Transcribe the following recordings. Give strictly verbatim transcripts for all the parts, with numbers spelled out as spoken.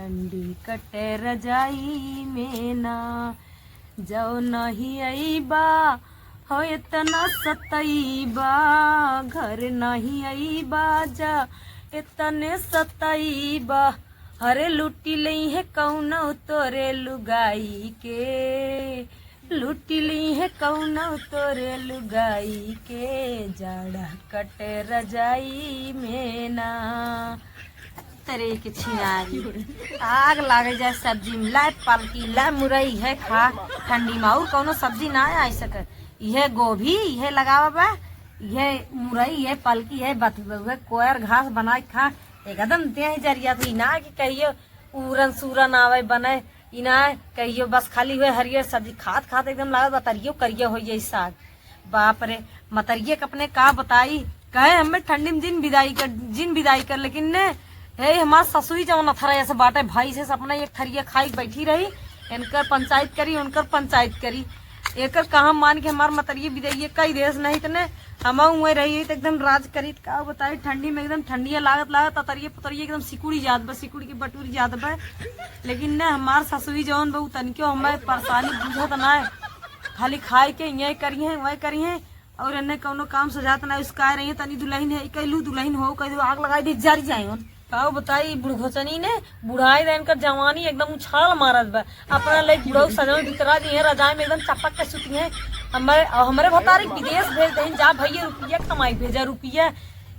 ठंडी कटे रजाई में ना, जाओ नहीं अइबा, हो इतना सतइबा, घर नहीं अइबा, जा इतने सतइबा। अरे लूटी लइहे कउनो तोरे लुगाई के, लूटी लइहे कउनो तोरे लुगाई के, जाड़ा कटे रजाई में ना। तरे के छिनारी, आग लागे जाए सब्जी में। लाए पलकी, लाए मुरई, है खा ठंडी में, और कउनो सब्जी ना आइ सके। इहे गोभी, इहे लगावा बा, इहे मुरई, इहे पलकी, इहे बथुआ, उहे कोयर घास बनाइ खा। एकदम देह जरिया थी ना कि कहियो उरन सूरन आवे बने, ई ना कहियो बस खाली हुए हरियर सब्जी खात खात एकदम लागत बा तरियो करिया होइ जाई साग। बाप रे, मतरिये के अपने का बताई, कहे हमें ठंडी में जिन बिदाई कर, जिन बिदाई कर, लेकिन ने, हे हमार ससुई जवन अथरा ऐसे बाटे, भाई से अपना एक थरिया खाई बैठी रही, इनकर पंचायत करी, उनकर पंचायत करी। एकर कहाँ मान के हमार मतरिये बिदाई कई देस, नहीं तने हम उहे रही तो एकदम राज करी। का बताई, ठंडी में एकदम ठंडिया लागत लागत अतरिये पुतरिये एकदम सिकुड़ी जात बा, सिकुड़ी के बटुरी जात बा। लेकिन ने हमार ससुई जवन बा, उ तनिको हमें परेशानी बुझत ना है, खाली खाए के ये करी हैं, वह करी हैं, और एन्ने कउनो काम सजात ना। उसका रही है, तनी दुलहिन है, कह लू दुलहिन हो, कह दो आग लगाई दे, जर जाए उन। का बताई, बुढ़घोचनी ने बुढ़ाई दे, इनकर जवानी एकदम उछाल मारत बा। अपना लइक बुढ़ऊ सजवे बितरा दी है, रजाई में एकदम चपक के सुती है। हमरे, और हमरे भतारी के विदेश भेज देहिन, जा भैया रुपया कमाई भेजा रुपया।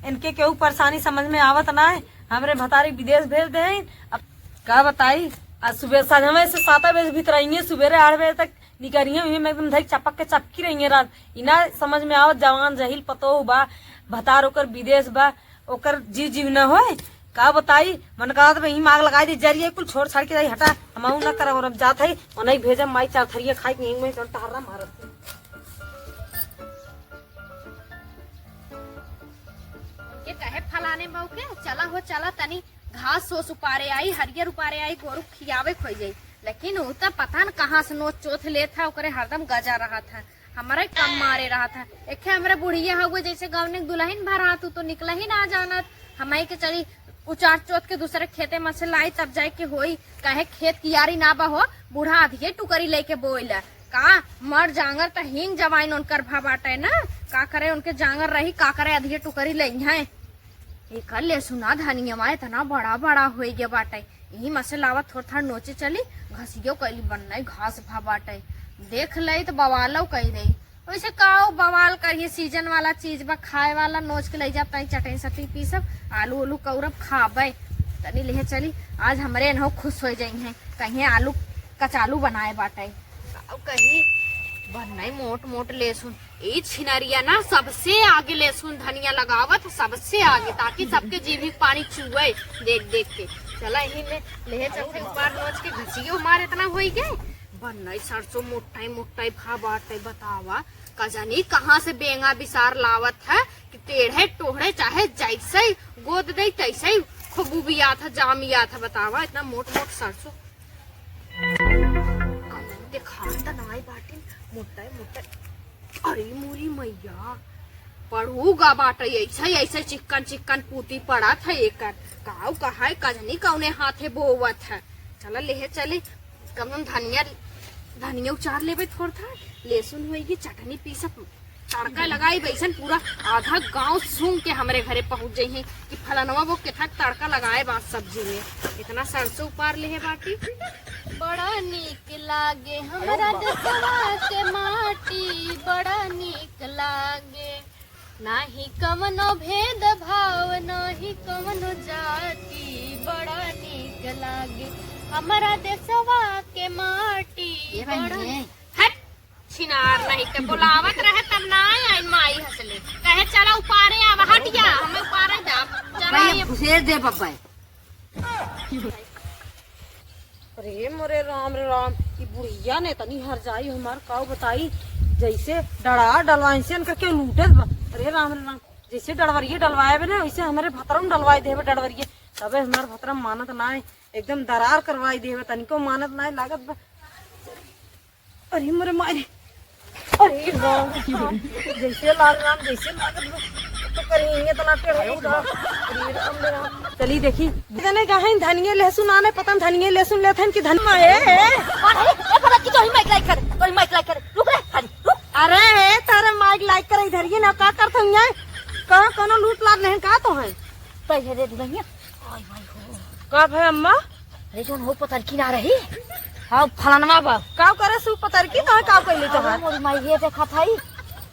इनके केहू परेशानी समझ में आवत ना है, हमरे भतारी के विदेश भेज देहिन। अब का बताई, आज सुबह सजवे से सात बजे भीतर आइए, सुबेरे आठ बजे तक निकरिए हुई में एकदम धई चपक के चपकी रही है रात। इना समझ में आवत जवान जहिल पतोह बा, भतार ओकर विदेश बा, ओकर जीव जीव न होए। का बताई, मन कहत बा, इही में आग लगाई दे, जरिए कुल छोड़ छाड़ के जाई, हटा, हम आऊ ना करब, और अब जात है, ओनही भेजब, माई चार थरिया खाई के यहीं में जौन टहर्रा मारत है। के कहे फलाने बहू के, चला हो, चला तनी घास सोस उपारे आई, हरियर उपारे आई, गोरू खियावे खोई जाई। लेकिन उ त पता न कहाँ से नोच चोथ लेत है, ओकरे हरदम गजा रहत है, हमरे कम मारे रहत है। एखे हमरे बुढ़िया हउए, जैसे गवने के दुलहिन भर रहत, उ तो निकला ही ना जानत। हमई के चली उचार चोथ के दूसरे खेते में से लाई, तब जाए के होई। काहे खेत कियारी ना बा हो, बूढ़ा अधिये टुकरी लेके बोइला। का मर जांगर त हीन जवाइन उनकर भा बाटे ना, का करे उनके जांगर रही, का करे अधिये टुकरी लइहैं। एकर ले सुना धनियवा इतना बड़ा बड़ा होई गया बाटे, यही में से लावा थोड़ थाड़ नोचे चली, घसियो कैली बन्नई घास भा बाटे। देख लई त बवालो कई दे। वैसे काओ बवाल करिए, सीजन वाला चीज बा, खाए वाला, नोच के लई जाब, तनी चटनी सटनी पीसब, आलू उलू कौरब खाबे। तनी लेहे चली, आज हमरे एनहु खुश होइ जइहैं, कहिए आलू कचालू बनाए बाटे। काओ कही, बन्नई मोट मोट लेसुन, ई छिनरिया ना सबसे आगे लेसुन धनिया लगावत, सबसे आगे, ताकि सबके जीभी के पानी चुए देख देख के। चला यही में लेहे चलते उपार नोच के घसियो हमार इतना होई गए। बन्नई सरसों मोटाई मोटाई भा बाटे, बतावा। का जानी कहाँ से बेंगा बिसार लावत है कि टेढ़े टोढ़े चाहे जैसे ही गोद दे तैसे ही खूब उबियात है, जामियात है। बतावा, इतना मोट मोट सरसों। कमर देखात त नाई बाटिन, मोटाई मोटाई। अरे मोरी मैया, पड़ूगा बाटे, ऐसे ऐसे चिक्कन चिक्कन पूती पड़त है एकर। काऊ कहाई कजनी कौने हाथे बोवत है। चला लेहे चली, कमन धनिया, धनिया उचार लेबे थोड़ था, लहसुन होई की चटनी पीसत, तड़का लगाई बैसन पूरा आधा गांव सूंघ के हमरे घरे पहुंच जइहैं कि फलनवा वो केथा तड़का लगाए बा सब्जी में। इतना सरसों उपार लेहे बाटी। बड़ा नीक लागे हमरा देशवा के माटी, बड़ा नीक लागे, नाही कवनो भेद भाव, नाही कवनो जाति, बड़ा नीक लागे हमरा देशवा के माटी। ये बड़ा बहनिये। हट, छिनार नहीं के बुलावत रहे तब ना आइन माई हंसले। कहे चला उपारे आवा, हट जा, हमें उपारे जा। चला अरे ये घुसेर दे बब्बा। अरे मोरे राम रे राम, ई बुढ़िया ने तनी हर जाई हमार काऊ बताई, जैसे डरा डलवाइन से इनका क्यों लूटत बा। अरे राम रे राम, जैसे डरवरिये डलवाए बे ना, वैसे हमारे भतरम डलवाए देबे डरवरिये। तबे हमार भतरम मानत ना है, एकदम दरार करवाई देबे, तनिको मानत ना है, लागत बा। अरे मोरे मारे, अरे राम, जैसे लाल राम, जैसे लागत बा। तो करी, ये तो ना टेढ़ हो जा। अरे राम रे राम। चली देखी। जने कहीं धनिये लहसुन आने, पता न धनिये लहसुन लेत हन कि धन-, ए, ए। अरे, ए, पता कि तोही माइक लाइक करे, तोही माइक लाइक करे। रुक रे, हरी, रुक। अरे, ए, तारे माइक लाइक करे, इधर ये ना, का करत हन ये? कहाँ कोनो लूट लाट नहीं का तो है? पहले रे दुल्हनिया। आय, आय हो। का भय अम्मा? अरे, जौन हो पतरकी ना रही? हाँ, फलनवा बा। का करे सु पतरकी? कहाँ का कइली अरे, तोहार? मोरी माई, ये देखा था ई।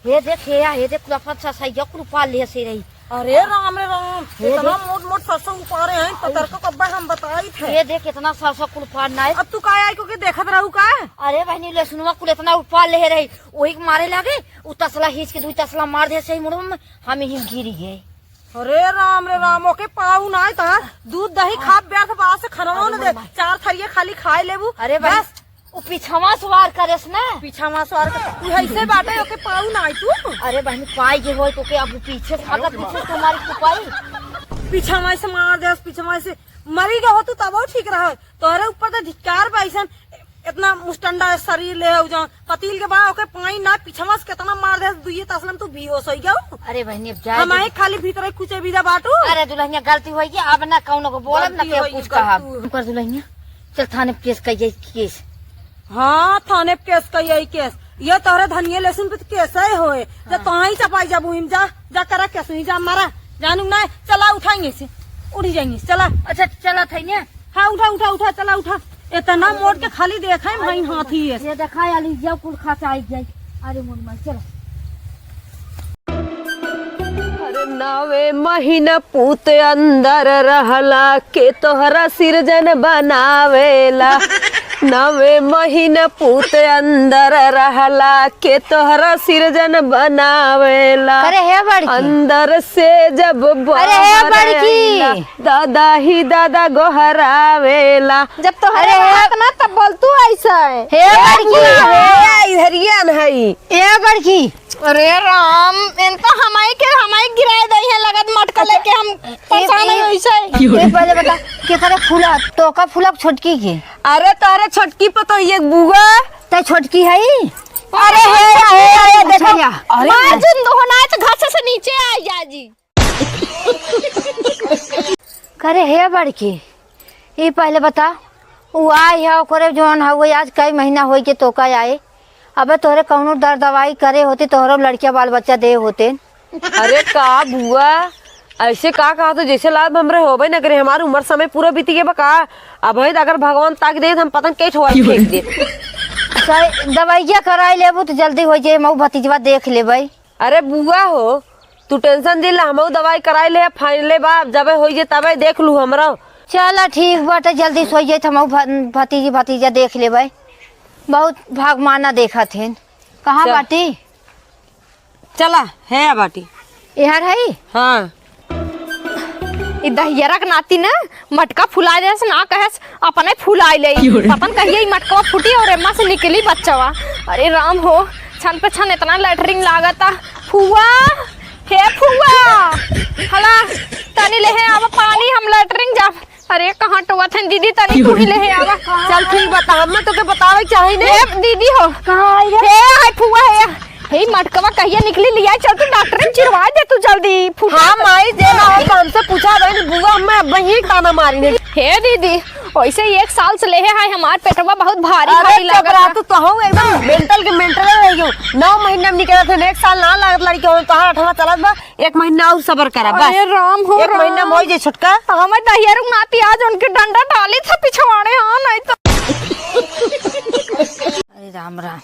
ये देख, ये, ये देख, कुल अपन सा सैया कुल उपार ले से रही। अरे राम रे राम, ये इतना देख। मोट मोट सरसों उपारे हैं, पतरका कब्बा हम बताई थे। ये देख, इतना सरसों कुल उपार ना है। अब तू का आई को के देखत रहू का? अरे बहनी, लहसुनवा कुल इतना उपार ले रही, वही के मारे लागे, उ तसला खींच के दू तसला मार दे सही मुड़वा में, हम ही गिरी गए। अरे राम रे राम, ओके पाऊ ना है तहार, दूध दही हाँ। खा व्यर्थ बा से खाना अरे ना दे, मोर माई। चार थरिया खाली खाए लेबू। अरे बहन, बस। उ पीछवा से वार करेस ना। पीछवा से वार कर, उ ऐसे बाटे, ओके पाऊ ना आई तू। अरे बहन, पाई जे होई तो के अब पीछे से, अगर पीछे से तुम्हारी फुपाई। पीछवा से मार देस, पीछवा से मरी गए हो तू तबो ठीक रहे। तोहरे ऊपर तो धिक्कार बा, ऐसन इतना मुस्टंडा शरीर ले हो जा, पतील के बा ओके पाई ना, पीछवा से कितना मार देस, दुइये तसलन तू बेहोश हो गयो। अरे बहनी, अब जाए हम दे। आए खाली भीतर कुछ बिदा बाटू। अरे दुल्हनिया, गलती होई गई, अब ना कौनो को बोलब, ना गलती केहू होई कुछ गई, कहब। गलती। रुकर दुल्हनिया, चल थाने पे केस कइये, केस। हाँ, थाने पे केस कइये, केस। ये तोहरे धनिये लहसुन पे तो केस है होए। जब हाँ। तोहाई चपाई जाबू हिम, जा, जा करा केस हुई, जा मारा। जानू ना, चला उठाएंगे से, उठ जाएंगे, चला। अच्छा, चला था ने। हाँ, उठा, उठा, उठा, चला उठा। इतना मोट के खाली देखा है भाई हाथी है। ये देखा, आलू जाओ कुल खा के आई जाए। अरे मोर माई, चला। अरे नवे महीना पूत अंदर रहला, के तोहरा सिरजन बनावेला। नवे महीना पूत अंदर रहला, के तोहरा सिरजन बनावेला। अरे हे बड़की। अंदर से जब अरे हे बाहर बड़की। आइला, दादा ही दादा गोहरावेला। जब तोहरे अरे हे बात ना तब बोल तू ऐसा है। हे ए बड़की। बुआ, हे इधरिया न हई। ए बड़की। अरे राम, इन तो हमाई के, हमाई गिराए दई है, लगत मटका लेके हम परेशान है ए, वैसे। ए, पहले बता, केकरे फूला, तोका फूला छोटकी के? अरे तोहरे छोटकी पे तो ये बुआ। ते छोटकी है? अरे हे, हे, हे, देखो। अरे मार जुन दो ना तो घास से नीचे आ जा जी। करे हे बड़की, ई पहले बता, उ आई है, ओकरे जौन हउवे, आज कई महीना होई के तोका आए। अबे तोहरे कौनो दर दवाई करे होते, तोहरो लड़किया बाल बच्चा दे होते। अरे का बुआ, ऐसे का कहा तो जैसे लाभ हमरे होबे न करे, हमार उम्र समय पूरा बीती के बा का? अब है तो अगर भगवान ताक दे तो हम पता न के ठोआ फेंक दे। सही दवाइया कराई लेबू तो जल्दी हो जाए, मऊ भतीजवा देख लेबै। अरे बुआ हो, तू टेंशन दिल, हमहू दवाई कराई ले, फाइनले बा, जबे होई जे तबे देख लू हमरा। चला ठीक बाटे, जल्दी सोई जाइत, हमहू भ-, भतीजी भतीजा देख लेबै। बहुत भागमाना देखत हेन। कहाँ चल। बाटी? चला, है बाटी। एहर है? हाँ। ई दहियरा के नाती ना मटका फुला देस, ना कहेस, अपने फुलाई ले। की हो रे? पता न कहिए ई मटकवा फूटी और एम्मा से निकली बच्चवा। अरे राम हो, छन पे छन इतना लेटरिन लागता। फुआ, हे फुआ, हला, तनी लेहे आवा पानी, हम लेटरिन जाब। अरे कहाँ टोवत हन दीदी, तनी की हो तू ही रे? लेहे आवा। चल ठीक बता, हम तो के बतावे चाही ने। ए दीदी हो। कहाँ आई रे? हे, हाय फुआ, हे। हे, मटकवा कहिया निकली, लिया चल तू डॉक्टर में चिरवा दे तू जल्दी, फूटा हाँ, तो। माई, जे ना हो तो हमसे पूछा बहन, बुआ, हमें अब वही ताना मारी ने। हे दीदी, वैसे ही एक साल से लेहे है, हमार पेटवा बहुत भारी अरे भारी चुप लागत रहा बा। तू, तो हूँ एकदम मेंटल के मेंटल रह गयो। नौ महीना में निकलत है, एक साल ना लागत लड़के हो, तोहार अठवा चलत बा, एक महीना और सबर करा, बस। अरे राम हो एक महीना में राम। हो जे छुटका। हमें दहिया रुक नाती आज उनके डंडा डाली था पिछवाड़े, हाँ, नहीं तो। अरे राम राम।